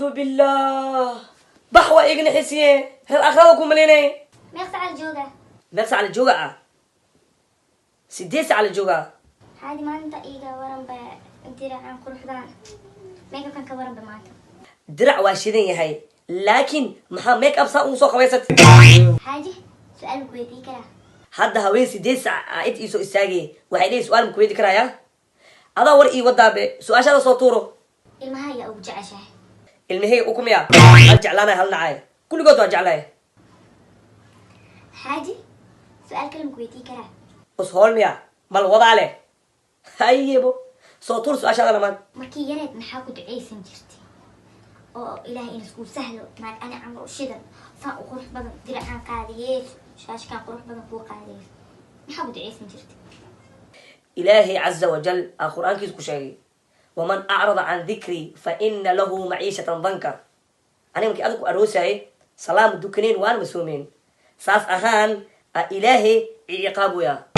Acuudu billah, bax, waa igna xisiye, reer akhrada ku malinay. Meeq sac la joogaa? Meeq sac la jooga ah? 8 sac la joogaa. Xaaji, maanta iiga waranba diracan quruxdaan, makeupkan ka waranba maanta. Dirac waa shidan yahay, laakiin maxaa make up saa ugu soo qabaysatay? Xaaji, su-aal ma ku weydii karaa? Hadda haween 8 sac aa id iisoo istaagay, waxay leeyihin su-aal ma kuweydi karayaa? Adaa war ii wadaabe, su-aashaada soo tuuro. Ilmaha ayaa ugu jeceshahay? Ilmaheyga ukumiya hal jeclaanay, hal nacay, kulligood waa jeclahay. Xaaji, su-aal kale ma ku weydii karaa? Us hool miya mal wadaa leh? Hayebo, soo tuur su-aashaada lamaan. Markii yareed maxaa ku ducaysan jirtay oo Ilaahay in iskuu sahlo naag ani camal u shidan, saan u qurux badan, diracaan qaadiyeyso, shaashkaan qurux badan kuu qaadiyeyso? Maxaa ku ducaysan jirtay? Ilaahay caza wajal aa qur-aankiisa ku sheegay: "Waman acrada can dikrii fa ina lahu maciishatan danka." Aniga markii adag ku aroosaye salaam dukaneyn, waana ma soomeyn, saas ahaan a Ilaahay ciqaabuya.